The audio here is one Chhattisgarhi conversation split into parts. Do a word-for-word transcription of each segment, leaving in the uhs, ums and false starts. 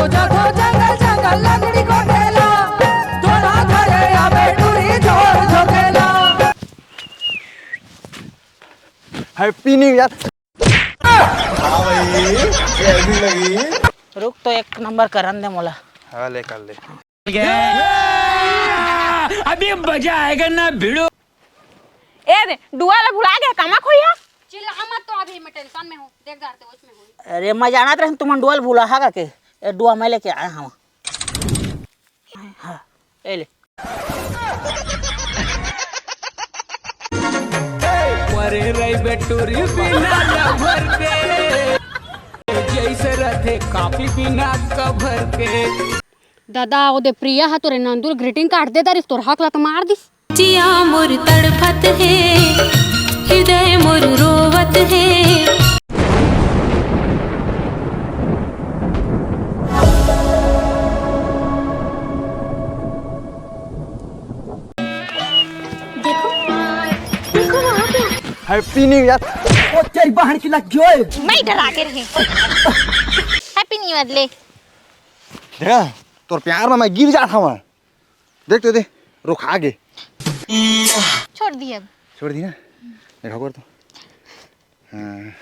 जाथो जंगल जंगल लकड़ी कोटेला, जोड़ा धरे आबे टूरी जोर झोंकेला। Happy New Year। हाँ भाई, ये अभी लगी। रुक तो एक नंबर करन दे मोला। हाँ, ले कर ले। अभी मजा आएगा ना भिड़ू। ए दे, डुआ ला भुला गया, कामा खोइया? चिल्ला मत तो, अभी मैं tension में हूँ। देख जाते होश में हूँ। अरे, मैं जानत रहें तुमन डुआ ला भुलाहा का के। ए डुआ मैं लेके आया हूँ। हाँ, ए ले। परे रही बेटोरी बिना लवर के, जैसे रथे काफी बिना कवर के। दादा, ओदे प्रिया ह तोरे नंदुर greeting card दे दारिस, तोर हक ला तो मार दिस। जिया मोर तड़फत हे, हृदय मोर रोवत हे। देखो, देखो वहाँ पे। Happy New Year। ओ तेरी बहन की लग गई। मैं डरा के रही। Happy New Year ले। देखा, तोर प्यार में मैं गिर जात हवं। देख तो दे, रोखा गे। छोड़ दी अब। छोड़ दी ना? देखा कर तो। हाँ,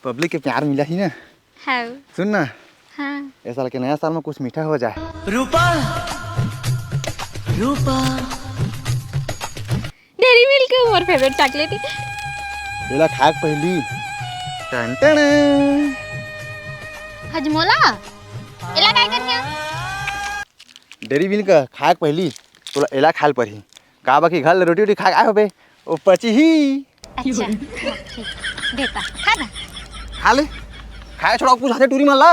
public के प्यार मिला ही ना। हाँ। सुन ना। हाँ। ए साल के नया साल में कुछ मीठा हो जाए। रूपा, रूपा। Dairy Milk मोर favourite chocolate हे। एला खाए के पहिली। टन टन। हजमोला? एला काय करना? Dairy Milk खाए के पहिली तोला एला खाए ल परही। काबर कि घर ले रोटी-वोटी खा के आए होबे, ओ पची ही। अच्छा, ठीक। देता, खा ना। खा ले। खाए छोड़ा कुछ हाथे टूरी मन ला।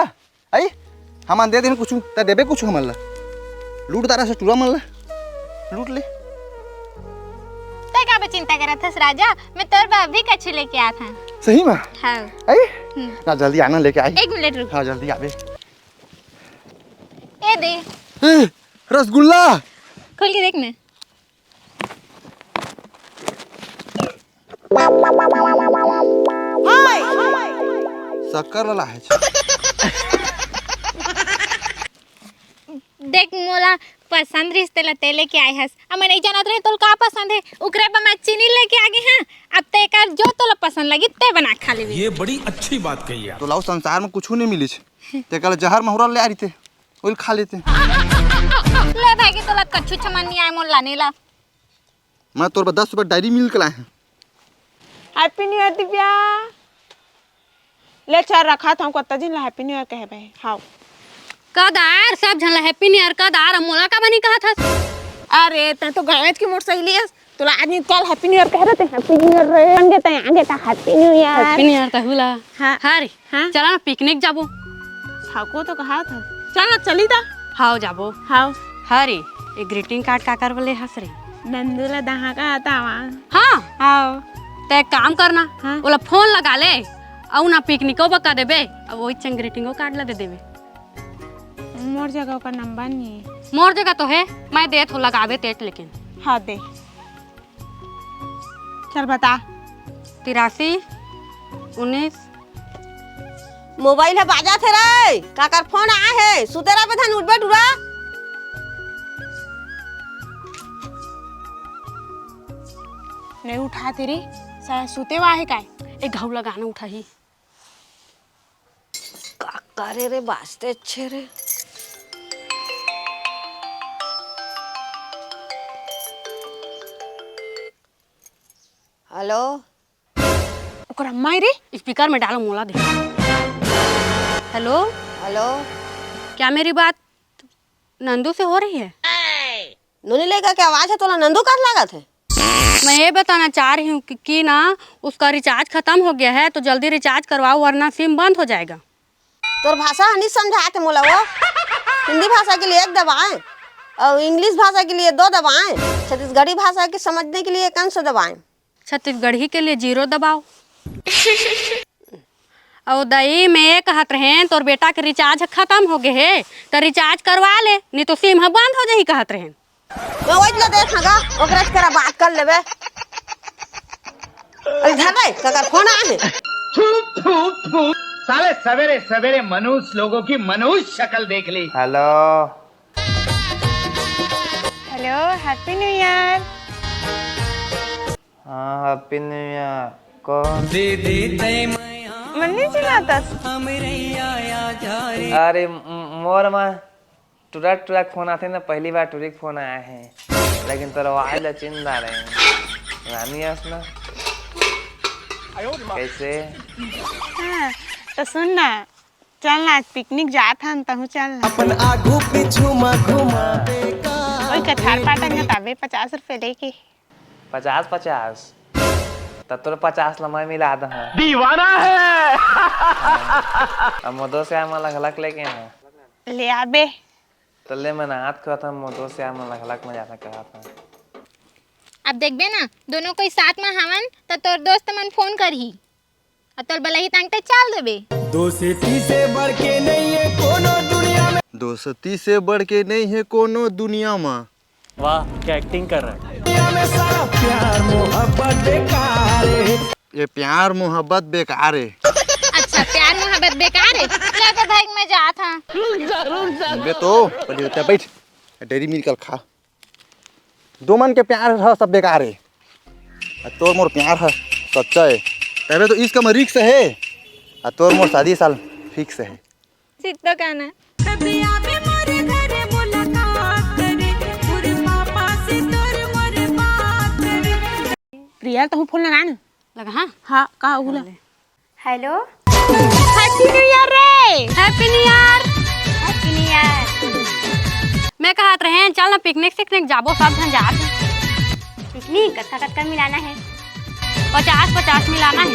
आई, हमन दे देन कुछ, त देबे कुछ हमन ला। लूट दारा से टूरा मन ला। लूट ले। तै काबर चिंता करत हस राजा? मैं तोर बर अभी कछु लेके आत हूँ। सही में? हाँ। आई? हम्म। ना जल्दी आना लेके आई। एक मिनट रुक। हाँ, जल्दी आबे। ए दे। ए, रसगुल्ला। खोल के देख ना। शक्कर वाला हे। देख मोला पसंद रिहिस तेला तै लेके आए हस। अब मैं नहीं जानत रहे तोला का पसंद हे, उकरे बर मैं चीनी लेके आ गे हँव। अब तै कर जो तोला पसंद लगी तै बना खा लेबे। ये बड़ी अच्छी बात कही यार। तोला अउ संसार में कुछू नहीं मिलिस। तै कल जहर महुरा ले आ रहिते। ओल खा लेते। ले भाई के तोला कछु छमन नहीं आए मोर लाने ला। मैं तोर बर दस रुपया Dairy Milk लाए हँव। Happy New Year Divya. ले चल रखा था कत्ता दिन ला Happy New Year कहे भाई। हाव। कदार सब झन ला Happy New Year कदार मोला का बनी कहा था। अरे तै तो गाँव के मोर सहेली हस। तोला आज निकल Happy New Year कह रहे थे, Happy New Year रे। आगे ता, आगे ता, Happy New Year। Happy New Year तहूला। हाँ। हाँ रे, हाँ। चला ना picnic जाबो। ठाकुर तो कहा था। चल ना चली ता। हाव जाबो। हाव। हाँ रे, ये greeting card काकर बर ले हस रे? नंदू ला दहा का आता वहाँ। हाँ। हाव। तै एक काम करना, हाँ। ओला phone लगा ले, अउ ना picnic ओ बका देबे, अब वही चंग greeting card ला दे देबे। मोर जगह ओकर नंबर नहीं हे। मोर जगह तो हे, मैं देत हो लगाबे तेच लेकिन। हाँ दे। चल बता। तिरासी, उन्नीस। मोबाइल ह बाजाथे रे, काकर फोन आए हे? सुते रह बे धन, उठबे टूरा। नहीं उठाथे रे, साला सुते हुआ हे काय? ए घाव लगाना उठाही। का करे रे, बाजते अच्छे रे। हेलो। ओकर अम्मा ही रे। Speaker में डालो, मोला दे। हेलो। हेलो। क्या मेरी बात नंदू से हो रही है? नोनी लइका के आवाज हे, तोला नंदू कस लागत हे? मैं ये बताना चाह रही हूँ कि, कि ना, उसका recharge खत्म हो गया है, तो जल्दी recharge करवाओ, वरना SIM बंद हो जाएगा। तोर भाषा ह नी समझात हे मोला वो। हिंदी भाषा के लिए एक दबाएं और English भाषा के लिए दो दबाएं, छत्तीसगढ़ी भाषा के समझने के लिए कौन सा दबाएं? छत्तीसगढ़ी के लिए zero दबाओ। अउ दई, मैं ये कहत रहें, तोर बेटा के recharge ह खत्म हो गे हे, त recharge करवा ले, नहीं तो SIM ह बंद हो जाही कहत रहें। मैं वही ला देख गा, ओकरा से करा बात कर लेबे। अरे धर रे, काकर फोन आए हे। साले सवेरे सवेरे मनहूस लोगों की मनहूस शक्ल देख ली। Hello. Hello, happy new year. हाँ, हैप्पी न्यू ईयर। कौन? मन नहीं चिल्लाता। अरे, म-, मोर माँ टुरा टुरा के फोन आथे ना, पहली बार टुरी के फोन आया है, लेकिन तोर आवाज ला चिन्ह डारे हैं। रानी आस ना। कैसे? हाँ, तो सुन ना, चल ना, आज पिकनिक जात हन, तहूँ चल ना। अपन आगू पीछू मा घुमा दे का। ओए, कछार पाटन में ताबे पचास रुपए लेके। पचास, पचास? त तोर पचास ला मैं मिला दहूँ। दीवाना है। अब मोदो से आमा लखलख लेके हैं। ले आबे। तो ले, मैं हाथ कहत हूँ, मोदो से आमा लखलख में जाना कहत हूँ। अब देखबे ना, दोनों कोई साथ में हवन, त तोर दोस्त मन फोन करही। अतल बलही तांग ते चाल देबे। दोस्ती से बढ़ के नहीं है कोनो दुनिया में। दोस्ती से बढ़ के नहीं है कोनो दुनिया में। वाह, क्या एक्टिंग कर रहा है। दुनिया में सारा प्यार मोहब्बत बेकार है। ये प्यार मोहब्बत बेकार है। अच्छा, प्यार मोहब्बत बेकार है? ले तो भाई, मैं जात हूँ। बे तो, पहले होता बैठ, डेयरी मिल्क खा। दो मन के प्यार ह सब बेकार हे, आ तोर मोर प्यार ह सच्चा हे। तबे तो इश्क म रिस्क हे, आ तोर मोर शादी साल फिक्स हे। सिद्धो कहना। कभी आवे मोरे घरे मुलाकात करे, पूरे पापा से तोर मोरे बात करे। प्रिया, तहूँ फोन लगा ना। लगा, हाँ। हाँ, का हुआ? हेलो। हैप्पी न्यू ईयर रे। Happy new year. Happy new year. मैं कहत रहें, चल ना पिकनिक सिकनिक जाबो, सब झन जात। पिकनिक कतका कतका मिलाना हे? पचास पचास मिलाना हे।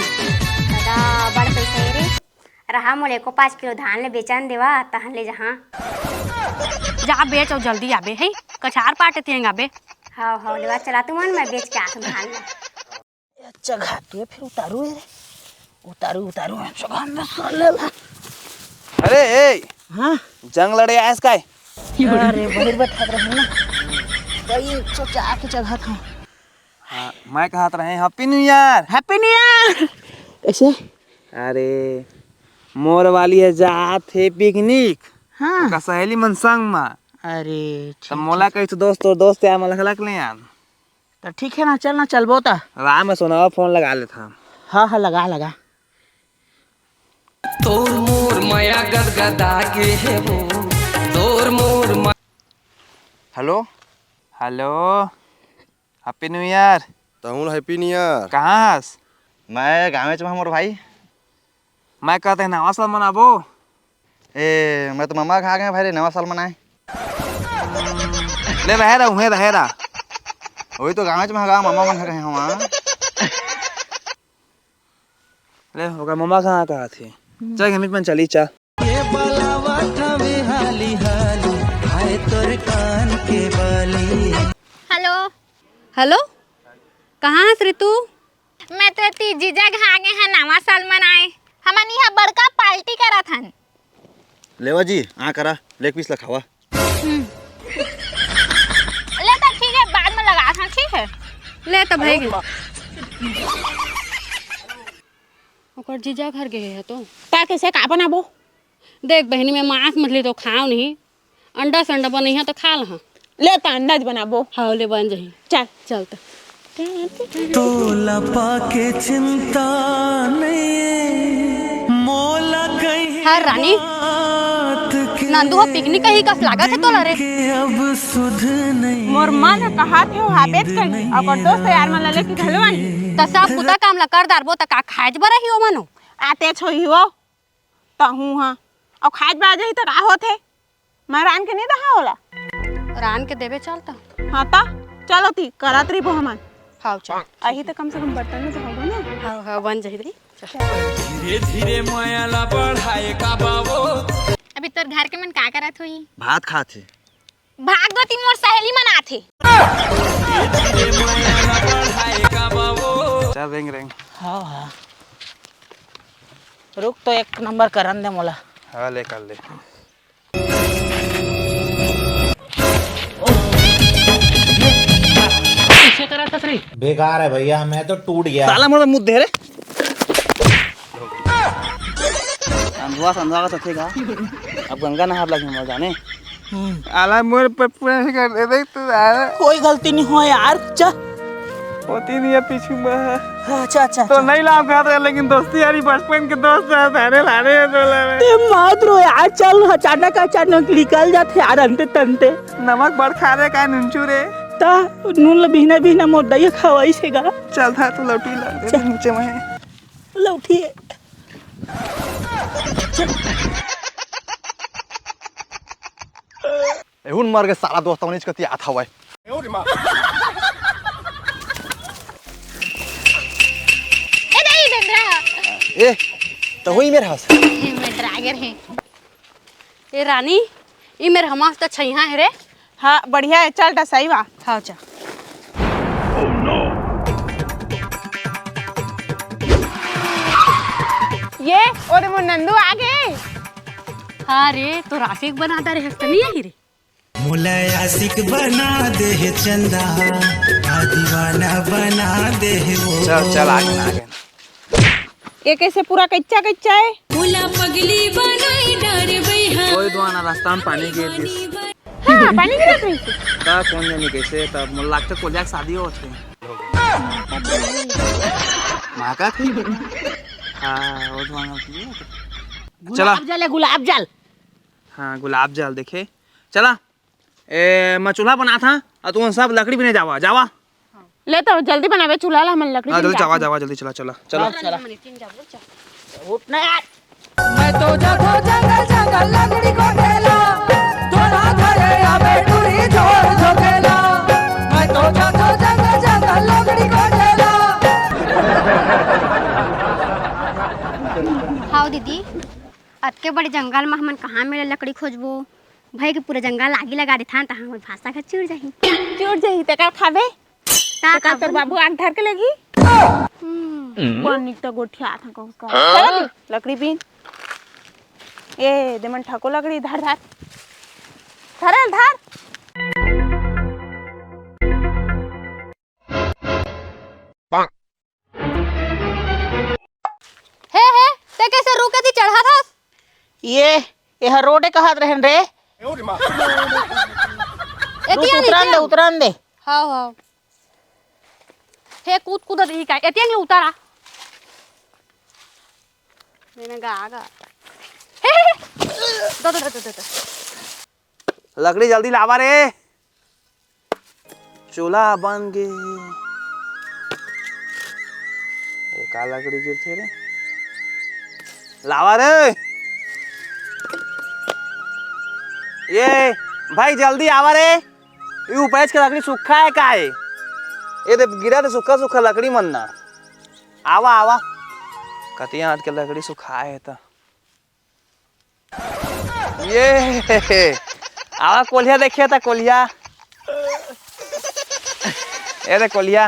दादा, बड़ पैसा हे रे। रहा, मोला एको पाँच किलो धान ले बेचन देवा, तहन ले जहाँ। जा बेच अउ जल्दी आबे, हे कछार पाटे तेंग आबे। हाव हाव, लेवा चला तुमन, मैं बेच के आथन धान ले। ये चघा के फिर उतारू हे रे। उतारू, उतारू, चघा में सर ले ला। अरे, ए! हाँ? जंग लड़े आयस काय? अरे, बहिर बैठा रहे ना। कई सोचा के चघा था। हाँ, मैं कहत रहें, happy new year. Happy new year. कैसे? अरे, मोर वाली हे जात हे पिकनिक। हाँ। ओकर सहेली मन संग मा। अरे, त ठीक, मोला ठीक। कहिस दोस्त, तोर दोस्त यार, मोला लखलख ले यार। त ठीक हे ना, चल ना, चलबो त। राम में सोनावा फोन लगा लेथा। हाँ, हाँ, लगा, लगा। तोर मोर मया गदगदा के हे वो, तोर मोर म- hello, hello, happy new year. तहूँ ल हैप्पी न्यू ईयर। कहाँ हस? मैं गाँवेच म हँव मोर भाई। मैं कहत हँव नवा साल मनाबो। ए, मैं तो ममा कहा गए भाई रे, नवा साल मनाए। ले रहे रहा, उहें रहे रहा। वही तो गाँव में हगा, ममा मन हगा हवा। ले, ओकर ममा कहाँ कहा थे? चल, हम मन चली, चल। ये बलावा थावे हाली हाली, हाय तोर कान के बाली। हेलो। हेलो, कहाँ हस रे तू? मैं तो ती जीजा घर आगे हैं, नवा साल मनाए। हमन इहाँ बड़का पार्टी करत हन। लेवा जी, आ करा, लेग पीस ला खावा। हम्म। ले त ठीक हे, बाद में लगा था, ठीक हे। ले त भाई। ओकर जीजा घर गे हे तो। ता कैसे का बनाबो? देख बहिनी, मैं मांस मछली तो खाव नहीं, अंडा संडा बनइहा त खा लहा। ले त अंडा च बनाबो। हाँ, ले बन जाही। चल। चल त। तोला पाके चिंता नहीं, मोला कहीं हर रानी, बात के नंदू हो पिकनिक कहीं कस लागत हे तोला रे। के अब सुध नहीं। मोर मन ह कहात हे, वो हाबेच कहीं। ओकर दोस्त यार मन ला लेके घलो आही। त सब बुता काम ला कर डारबो त का खाए बर रही ओ मनो? आतेच होही वो। तहूँ हा। अउ खाए बर आ जाही त का होथे? मैं रांध के नहीं दहा ओला। रांध के देबे चल त। हाँ त, चलो ती, करत रहिबो हमन। हाँ, चल। अही त कम से कम बर्तन में तो होगा ना। हाँ, हाँ, बन जाही रही। चल। धीरे धीरे माया ला बढ़ाए का बाबो। अभी तोर घर के मन का करत होही? भात खात हे। भाग दो, ती मोर सहेली मन आथे। चल रेंग रेंग। हाँ, हाँ। रुक तो एक नंबर करन दे मोला। हाँ, ले कर ले। कैसे करा था रे? बेकार है भैया, मैं तो टूट गया। साला मोर मुद्दे रे। सुबह संध्या का तो थे का? अब गंगा नहार लगे मोर जाने। हम्म। आला मोर पर पूरा ही कर दे देख तू यार। कोई गलती नहीं हो यार, चल। होती नहीं है पीछू में। अच्छा, अच्छा, तो अच्छा। नहीं लाभ खात रहे, लेकिन दोस्ती यारी बचपन के दोस्त है, सारे लाने हैं बोला रे। ते मत रो यार, चल, अचानक, अचानक निकल जाते यार, अंते तंते। नमक बड़ खा रे का नुनचू रे। ता नून ल बिहना, बिहना मोर दइया खवाई से गा। चल था तू लौटी ला, चल। नीचे में है। लौटी। एहुन मर के साला दोस्त, उन्हीं कती आत हवय। ए नहीं, बेंद्रा। ए, तो हुई मेर हस। ए, मैं ड्राइवर है। ए रानी, ई मेर हमास त छैहा है रे। हाँ, बढ़िया है, चल डसाई वा। हाँ, चल। ये, ओरे मोर नंदू आ गे। हाँ रे, तो राशिक बना दे रे, हंसत नहीं है रे। मोला आशिक बना दे हे चंदा, आ दीवाना बना दे हे वो। चल, चल, आगे, आगे। ये कैसे पूरा कच्चा, कच्चा है? मोला पगली बनाई डारे बइहा। कोई दुआ ना, रास्ता में पानी गिर दिस। हाँ, पानी गिरा था इसे। का कौन जाने कैसे, तब मोला लगता कोलिया के शादी होत हे। माँ का थी? हाँ, वो दुआ ना थी। चला। गुलाब जल है, गुलाब जल। हाँ, गुलाब जल देखे। चला, ए, मैं चूल्हा बनात हंव, अउ तुमन सब लकड़ी बिने जावा, जावा। ले तो जल्दी बनावे चूल्हा ला, हमन लकड़ी हाँ, बिने जल्दी जावा, जात हन। जावा, जल्दी चला, चला, चला। चल, चल, हमन तीन जाबो, चल। उठ ना यार। मैं तो जाथो जंगल, जंगल लकड़ी गोठे ला, थोड़ा धरे आबे टूरी झोर झोंके ला। मैं तो जाथो जंगल, जंगल लकड़ी गोठे ला। हाव दीदी, अतके बड़े जंगल म हमन कहाँ मेर लकड़ी खोजबो? भई के पूरा जंगल आगी लगा देथन, तहाँ हमर भांसा घर चुर जाही। चुर जाही, तेकर खाबे? का तेकर खाबो? तोर बाबू आग धर के लेगी। हम्म। बड़ निक त गोठियाथन कहूँ का। चल अभी, लकड़ी बीन। ए, दे मन ठको लकड़ी, धर, धर। धर, धर। हे, हे, ते कैसे रुके दी चढ़ा था? ये, ये हर रोडे कहत रहन रे। एती रुक, आनी उतरन दे, क्या? उतरन दे। हाव, हाव। हे, कूद, कूद दी का? एती आनी उतारा। मैंने गा, गा। हे, हे, हे। दो, दो, दो, दो, दो, दो। लकड़ी जल्दी लावा रे। चूल्हा बन गे। ये का लकड़ी गिरथे रे? लावा रे। ये भाई जल्दी आवा रे। ये उपज के लकड़ी सूखा है का है? ये दे गिरा थे सूखा सूखा लकड़ी मन ना। आवा आवा। कतिया हाथ के लकड़ी सुखाए है त। ये आवा कोलिया देखिए त कोलिया। ए रे कोलिया,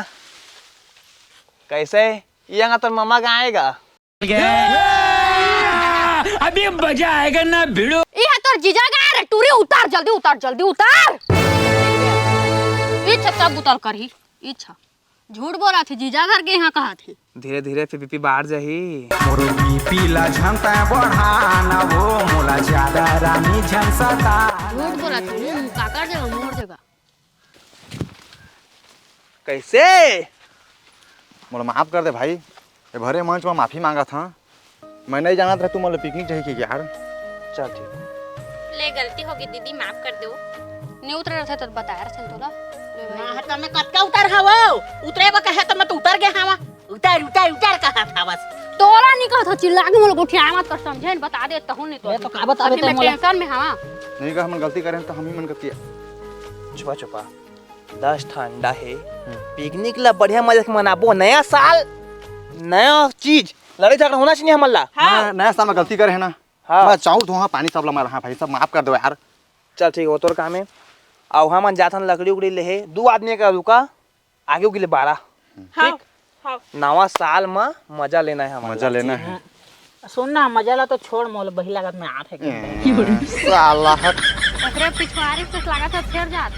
कैसे ये अंगा तोर ममा गाएगा? अभी मजा आएगा ना भिड़ू। ये है तोर जीजा गाए रे, टूरी उतार, जल्दी उतार, जल्दी उतार। इच्छा तब उतार करही, इच्छा। झूठ बोलत हे, जीजा घर के इहाँ कहत हे। धीरे धीरे फिर बीपी बाढ़ जाही। मोर बीपी ला झन तैं बढ़ा ना वो, मोला ज्यादा रानी झन सता। झूठ बोलत हे, हूँ, काकर जगह, मोर जगह। कैसे? मोला माफ कर दे भाई, ये भरे मंच में माफी मांगत हंव। मैं नहीं जानत रहे तुमन ला पिकनिक जाही के यार। चल ठीक। ले गलती होगे दीदी, माफ कर दो। नहीं उतरे रहते तो बताया रहते तोला। ना हटा, मैं कतका उतर हवो, उतरे बर कहे तो मैं तो उतर गया हवा। उतर उतर उतर कहा था बस। तोला नहीं कहत हो, चिल्ला के मोला गोठिया मत कर, समझे न, बता दे तहूँ नहीं तो। मैं तो का बतावे अभी ते मैं मोला। टेंशन में हवा। नहीं का हमन गलती करेन तो हम ही मन का किया। छुपा छुपा। दस ठा अंडा हे। हम्म। पिकनिक ला बढ़िया मजा से मनाबो। नया साल, नया चीज, लड़ाई झगड़ा होना चाहिए हमन ला। हाँ। नया, नया साल में गलती करे है ना। हाँ। मैं चाउर धोहा पानी सब ला मारा। हाँ भाई, सब माफ कर दो यार। चल ठीक हो, तोर काम है। अउ हमन जाथन लकड़ी उकड़ी लेहे, दू आदमी का रुका, आगे उगे ले बारा। हाँ, ठीक? हाँ। नवा साल म मजा लेना है हमन ला। मजा लेना है। सुन ना, मजा ला तो छोड़, मोल बही लागत में आत है। हम्म, साला। ओकरे पिछवारी से लागत है फेर जात।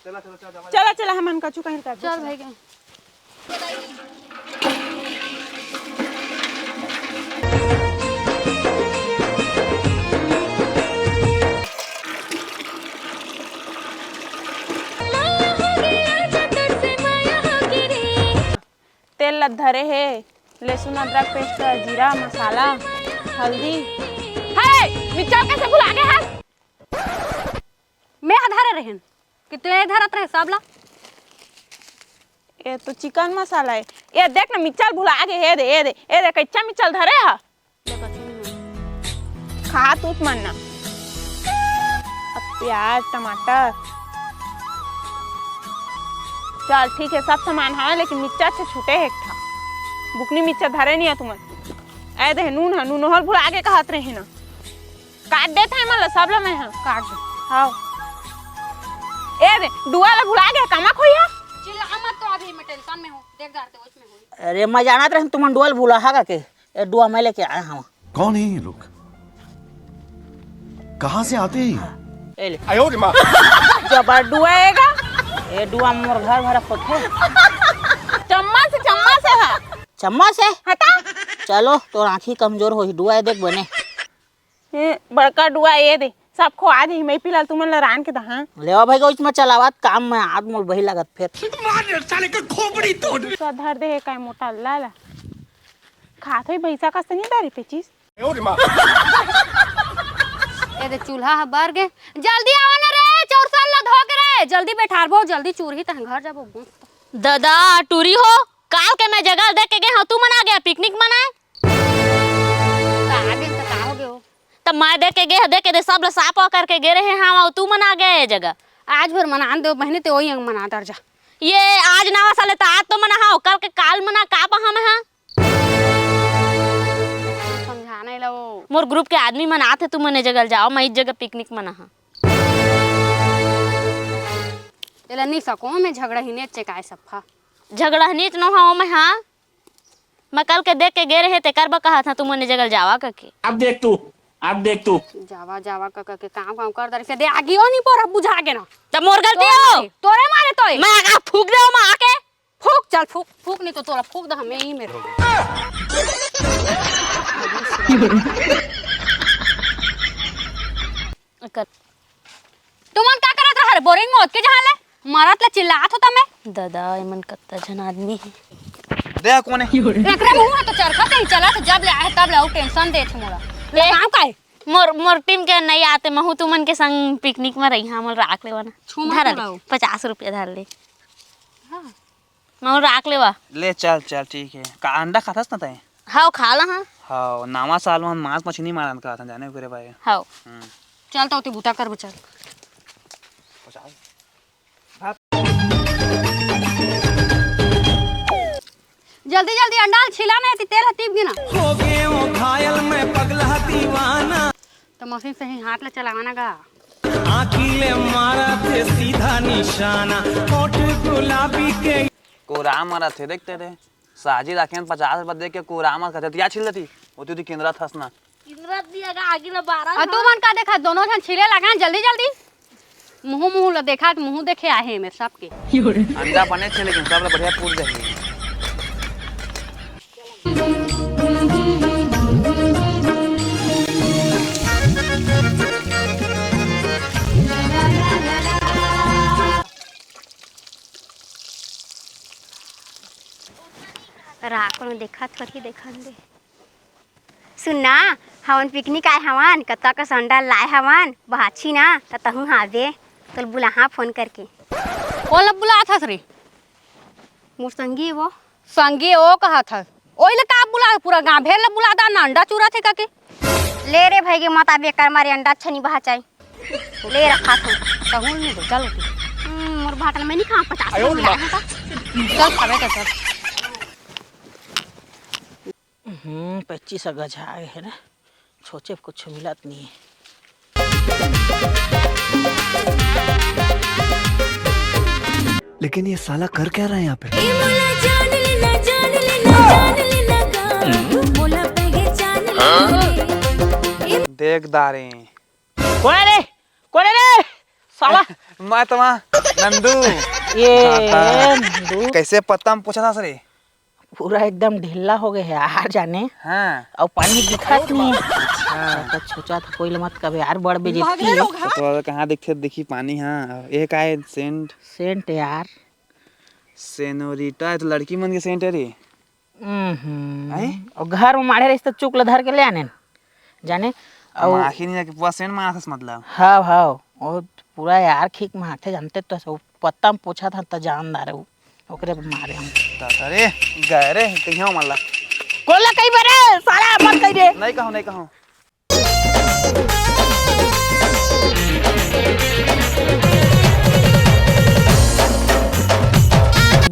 चला, चला, हमन कछु कहीं का चल भाई गए। धरे हे लहसुन, अदरक पेस्ट, जीरा, मसाला, हल्दी। हे, मिर्चा कैसे भुला गे हस? मैं हा धरे रहेन कि तू ये धरत रहे सब ला। ये तो चिकन मसाला हे। ये देख ना, मिर्चा भुला गे। ये दे, ये दे, ये दे, कच्चा मिर्चा धरे हा। खा तू मन ना। अब प्याज, टमाटर, चल ठीक हे, सब सामान हवे, लेकिन मिर्चा छे छूटे हे एक ठा। बुकनी मिर्चा धरे नहीं हे तुमन। ए दे नून हे, नून हर भुला गे कहत रहे ना। काट देत हे मन ला, सब ला मैं हा। काट दे। हाँ। ए दे, डुआ ला भुला गे, कामा खोई हा? चिल्ला मत तो, अभी मैं टेंशन में हूँ। देख जाते, उसमें हूँ। अरे, मैं जानत रहेन तुमन डुआ ला भुला हा का के? ए डुआ मैं लेके आया हूँ। कौन है ये लोग? कहाँ से आते हैं ये? ए ले। आयो रे माँ। जबर डुआ एगा। ए डुआ मोर घर भरा होथे। चम्मच से, चम्मच से हा। चम्मच से? हटा। चलो, तोर आँखी कमजोर होही, डुआ ए देख बने। ए, बड़का डुआ ए दे, सब खो आज ही मैं पिलाल तुमन ला रान के दहा। लेवा भाई, गौच में चलावत काम में आज मोर बही लागत फेर। मार साले के खोपड़ी तोड़। तो धर दे हे काय मोटा ला ला। खात होई भैंसा कस नहीं दारी पेचिस। ए दे चूल्हा ह बर गे। जल्दी आवा ना रे, चौरसन ला धो के रे। जल्दी बैठारबो, जल्दी चूरही तहन घर जाबो। ददा, टूरी हो, काल के मैं जगह देख के गे हूँ, तू मन आ गया पिकनिक मनाए। का आ गे त का हो गे हो? तब मैं देख के गे, देख के दे, सब ला साफ वाफ करके गे रहे हूँ, तू मन आ गया ये जगह। आज भर मनान दो बहनी, ते वही अंग मना दर जा। ये आज ना हो साले, त आज तो मना हो, कल के काल मना का पा हम हाँ? समझाने ला वो। मोर ग्रुप के आदमी मन आथे, तू मने जगह जाओ, मैं इस जगह पिकनिक मना हा। एला नहीं सको, मैं झगड़ा ही नहीं चेकाए सफा। झगड़ा ही नहीं नो हा, मैं हाँ। मैं कल के देख के गे रहे, ते करबा कहा था, तू मने जगह जावा करके। अब देख तू, अब देख तू। जावा, जावा क-, क-, के काम, काम कर दर के दे, आगियो नहीं पर बुझा के ना। तब मोर गलती तोरे हो। मारे, तोरे मारे तोय। मैं आगा फूक दे, मैं आके। फूक, चल फूक, फूक नहीं तो तोरा फूक दे, हमें ही मेरे। कर। तुमन का करत रहा रे? बोरिंग मौत के जहाँ ले मारत ले चिल्लात होता मैं। दादा, एमन कत्ता झन आदमी हे। दे कोने? एकरे मुंह तो चरखा से ही चलत, जब ले आए तब ले आऊ टेंशन देत मोला। ले ए, काम का हे? मोर, मोर टीम के नहीं आते, महू तुमन के संग पिकनिक में रही, हाँ, मोल राख लेवा ना। छू मत धर ले, मोला। पचास रुपया धर ले। हाँ। महू राख लेवा। ले चल, चल, ठीक हे। का अंडा खाथस ना तैं? हाव, खा ला, हाँ। हाव, नवा साल में मांस मछली मारन का था, जाने करे भाई। हाव। हम्म। चल तो ओती बूता करबो, चल। पचास। जल्दी, जल्दी अंडा ल छीला ना, एती तेल ह तीप गे ना। हो गए वो घायल मैं पगला दीवाना। तो मशीन से ही हाथ ले चलावा ना गा। आँखी ले मारा थे सीधा निशाना, होठ गुलाबी के। कोरा मारा थे, देखते थे। साजी राखे पचास रुपया दे के कोरा मार कथे, तिया छिल लेती, ओती ओती केंद्रा थस ना। केंद्रा दिया गा, आगी ला बारह और तू मन का देखा, दोनों झन छिले लगा, जल्दी जल्दी। मुँह मुँह ला देखा, मुँह देखे आहे मेरे सबके। अंडा बने थे, लेकिन सब ला बढ़िया फूल जाही। राख कोनो देखत होही, देखन दे। सुन ना, हमन पिकनिक आए हवन, कतका कस अंडा लाए हवन, बाछी ना, त तहूँ हाबे, तोल बुलाहा फोन करके। कोन ला बुलात हस रे? मोर संगी वो। संगी ओ कहत हस? ओइला का बुला, पूरा गाँव भेर ला बुला दा ना, अंडा चुरत हे कके। ले रे भइगे, मत आबे कर मारे अंडा छनी बहाचाई। ले रखा था। तहूँ नहीं दे, चल उठी। हम्म, मोर भाटल मैं नहीं खाऊँ, पचास आयो रुपया रे। मिला है तो। चल, खावे के चल। हम्म, पच्चीस गजा आए है ना, सोचे कुछ मिलत नहीं है। लेकिन ये साला कर क्या रहा है यहाँ पे? ए मोला जान लेना, जान लेना, जान लेना गा। मोला पहचान ले। देख दारे। कोन रे? कोन रे? साला। मैं तो वहाँ नंदू। ये दादा। नंदू। कैसे पत्ता में पूछा था सर? पूरा एकदम ढीला हो गए है, आ जाने। हाँ। और पानी दिखत नहीं है। हाँ। तो सोचा था कोई मत कभी यार बड़ बेइज्जती है। तो कहाँ दिखते, देखी पानी, हाँ। ये का है? सेंट। सेंट यार। सेनोरिटा, ये तो लड़की मन के सेंट है रे। हम्म। हैं? अउ घर में माढ़े रहिस त चुक ल धर के ले आने न। जाने, अउ माखी नहीं जाके पूरा सेंट मारथस मतलब। हाव, हाव, वो पूरा यार खीक मारथे जानते तो, सब पत्ता में पूछा था त जान डारे वो, ओकरे पे मारे हम। दादा रे, गए रे, कहिया मन ला। कोला कही बरे, साला मत कही रे। नहीं कहूँ, नहीं कहूँ।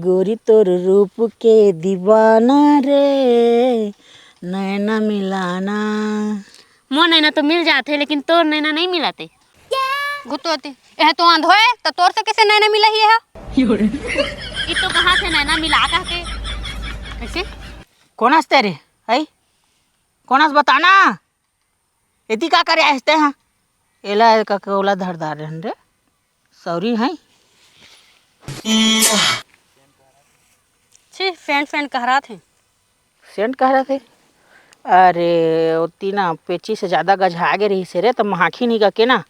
गोरी तोर रूप के दीवाना रे, नैना मिलाना। मोर नैना तो मिल जाथे, लेकिन तोर नैना नहीं मिलाते। गुतोती, एह तो अंधोए, तो तोर से कैसे नैना मिला ही है? ई तो कहा थे नैना मिला कह के। कैसे? कोन हस तेरे? आई? कोन हस बताना? एती का करे आए हस ते हा? एला का कोला धर दार रहन रे। सॉरी हैं। छी, फेंट फेंट कहरात हे। सेंट कहरात हे? अरे, ओती ना पेची से ज्यादा गजहा गे रहिस हे रे, त महाखी नहीं कके ना,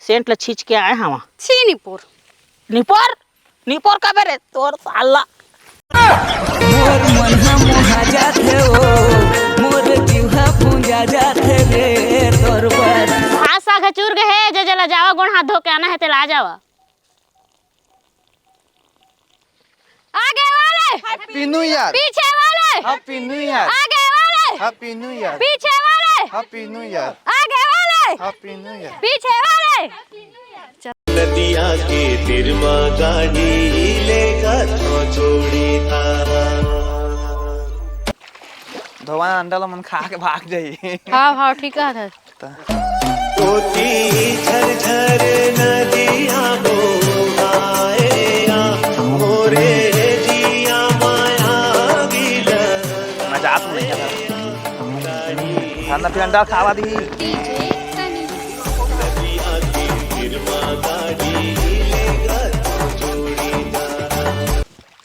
सेंट ल छींच के आए हवा। छी निपोर। निपोर? निपोर काबर रे? तोर साला। मोर मन ह मोहा जाथे ओ, मोर जीव ह पूंजा जाथे रे, तोर बर। भात साग ह चूर गे हे, जे जेला जावा गोड़ हाथ धो के आना हे, तेला आ जावा। आगे वाले। Happy New Year। पीछे वाले। Happy New Year। आगे वाले। Happy New Year। पीछे वाले। Happy New Year। आगे वाले। Happy New Year। पीछे वाले। नदिया के तीर मा गाड़ी लेगा तो जोड़ी तारा। धोवा अंडा ल मन खा के भाग जाई। हाँ, हाँ, ठीक है। ओती झरझर नदिया बोहाए आ, मोरे जिया माया गिला। मैं जात हूँ, नहीं जाता। खाना फिर अंडा खावा दी।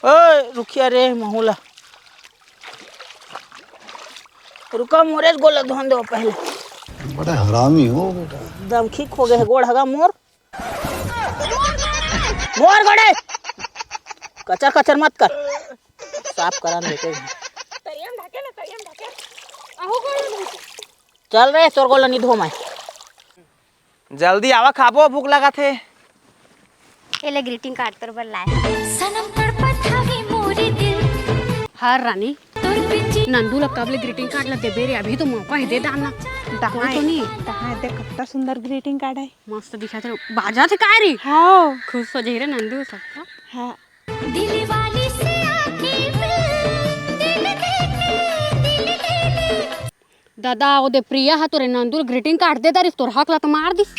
ओए, रुकिया रे, महूला। रुका, मोरेच गोड़ ल धोन दो पहले। बड़ा हरामी हो बेटा। दम खीक हो गे हे गोड़ हगा मोर। मोर गोड़े। कचर कचर मत कर। साफ करन देते हैं। चल रे, तोर गोड़ ल नहीं धो मैं। जल्दी आवा, खाबो, भूख लगा थे। एले greeting card तोर बर लाए। सनम तड़पत हवे मोरे दिल। हर रानी, तोर बिन जी नंदू ल कब ले greeting card ल देबे रे? अभी तो मौका हे, दे डालना। दहाए, तो नहीं। दहाए देख, कत्ता सुंदर greeting card है। मस्त दिखत हे। बाजा थे काय रे? हाँ। खुश हो जाही रे नंदू सबका। हाँ। दिल वाली से आंखें मिल, दिल देखे, दिल देखे। दादा, ओदे प्रिया ह तोरे नंदू ल greeting card दे दारिस, तोर हक ल त मार दिस।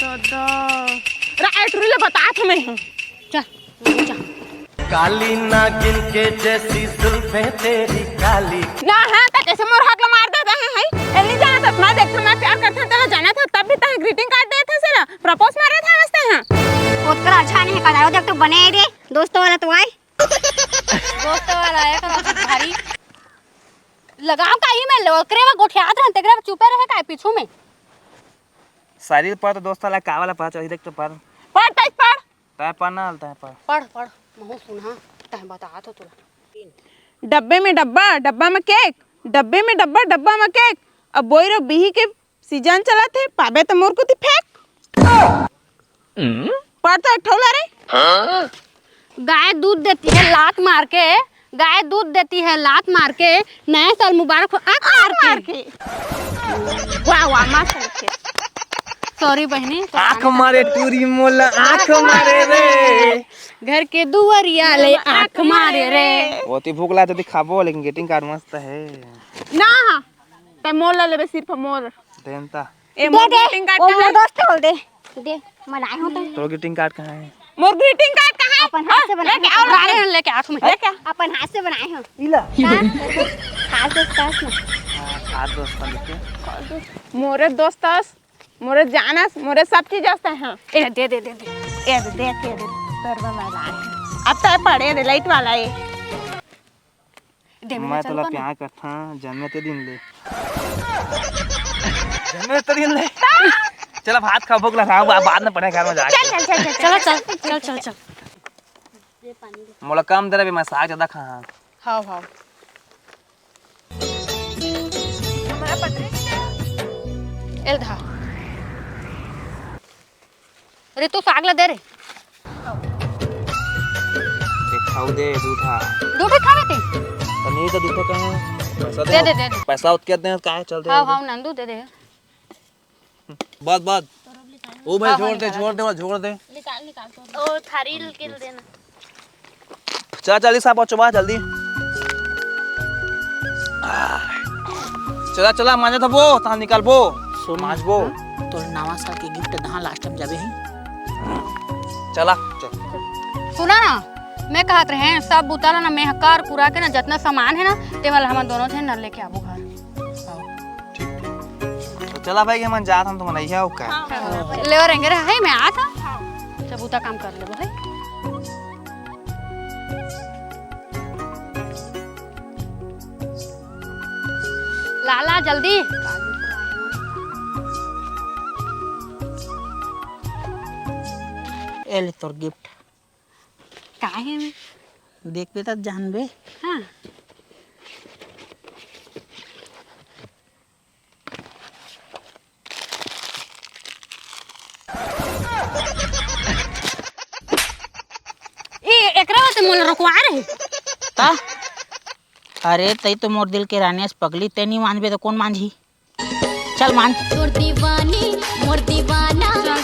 दादा, रा, ए टुरी ल बतात हूँ मैं। चल, चल। काली नागिन के जैसी जुल्फे तेरी काली। ना है, त कैसे मोर हक ल मार देता है, हैं? ए, नहीं जानत हस, मैं देखथन, मैं प्यार करथन, तेला जानत हस, तब भी तहे greeting card देत हस, एला propose मारे था वास्ते, हाँ। ओतका अच्छा नहीं है, कदारो देख तो बने रे, दोस्त वाला तो आए। दोस्त वाला है, का भारी। लगाव का ई में ले, ओकरे में गोठियात रहन, तेकरे में चुपे रहे का पीछू में? सारी पढ़ तो दोस्त वाला का वाला पढ़, चल देख तो पढ़। पढ़, तेज पढ़। तय पढ़ ना, तय पढ़। पढ़, पढ़, महू सुनहा, तय बतात हो तोला। डब्बे में डब्बा, डब्बा में केक, डब्बे में डब्बा, डब्बा में केक। अब बोई रो बिही के सीजन चलत हे, पाबे त मोर कोती फेंक। पढ़ तो एक ठोला रे। गाय दूध देती है लात मार के, गाय दूध देती है लात मार के, नया साल मुबारक हो आँख मार के। वाह, वाह, मस्त लिखे। Sorry बहनी, तो आँख मारे टूरी मोला, आँख मारे रे। घर के दुआरिया ले आँख मारे रे। ओती भूख लागे त खाबो, लेकिन greeting card मस्त है। ना, हाँ। तै मोर ला लेबे, सिर्फ मोर। देनता। ए, दे, मोर दे। Greeting card ओ, कहाँ मोर है? दोस्त बोल दे। दे, मैं लाए हूँ तो। तोर greeting card कहाँ है? मोर greeting card कहाँ है? अपन हाथ से बनाए लेके हूँ। आओ, लाए हूँ, लेके आओ, तुम लेके आओ। अपन हाथ से बनाए हूँ। इला। हाँ, खास दोस्त ना। हाँ, खास दोस्त ना लेके। मोरे दोस्त अस, मोरे जान अस, मोरे सब चीज अस, हाँ। ए, दे, दे, दे, दे। ए, दे, दे, दे, दे। तोर बर मैं लाए हूँ। अब तो पड़े दे, light वाला है। दे, मैं चल तोला कोन? प्यार करथां, जन्मे ते दिन ले। जन्मे ते दिन ले। चल, अब हाथ खा, भूख लगा, बा-, बाद में पढ़े घर में जाके। चल, चल, चल, चल, चल, चल, चल, चल, चल। मोला कम दे रहे, मैं साग ज्यादा खा। हाँ, हाँ। तेल धा। रितु, साग ला दे रे। एक खाऊ दे, दू ठा। दू ठा खावे ते? तो नहीं तो दू ठा कहाँ? पैसा दे, दे, दे, दे। पैसा उतके दे, काहे चल दे हाँ, उधर। हाँ, नंदू, दे दे। बस, बस। ओ भाई, हाँ, छोड़ हाँ, दे, निकाल। छोड़ दे, बस, छोड़ दे। निकाल, निकाल तो। ओ, थारी के देना। चला, जल्दी साफ पोछो बा, जल्दी। चला, चला, मांजा धोबो, तहाँ निकालबो। सुन, मांजबो। हाँ? तोर नवा साल के गिफ्ट दहा लास्ट टाइम जाबे ही। चला, चल। सुना ना, मैं कहत रहे, सब बुता ला ना, मैं कर कुरा के ना, जतना सामान है ना, ते वाला हमन दोनों झन ना लेके आबो घर। ठीक, ठीक। तो चला भाई, हमन जात हन, तुमन अइहा अउ का? हाँ, हाँ। लेवा रेंगे रहा है, मैं आत हूँ। हाँ। सब बुता काम कर लेबो है। लाला, जल्दी। ए ले तोर गिफ्ट। का हे में? देखबे त जानबे। हाँ। ए, एकरा वास्ते मोला रोकवा रहे। ता? अरे, तई तो मोर दिल के रानी अस पगली, तै नी मानबे तो कौन मानही? चल मान। तोर दीवानी, मोर दीवाना।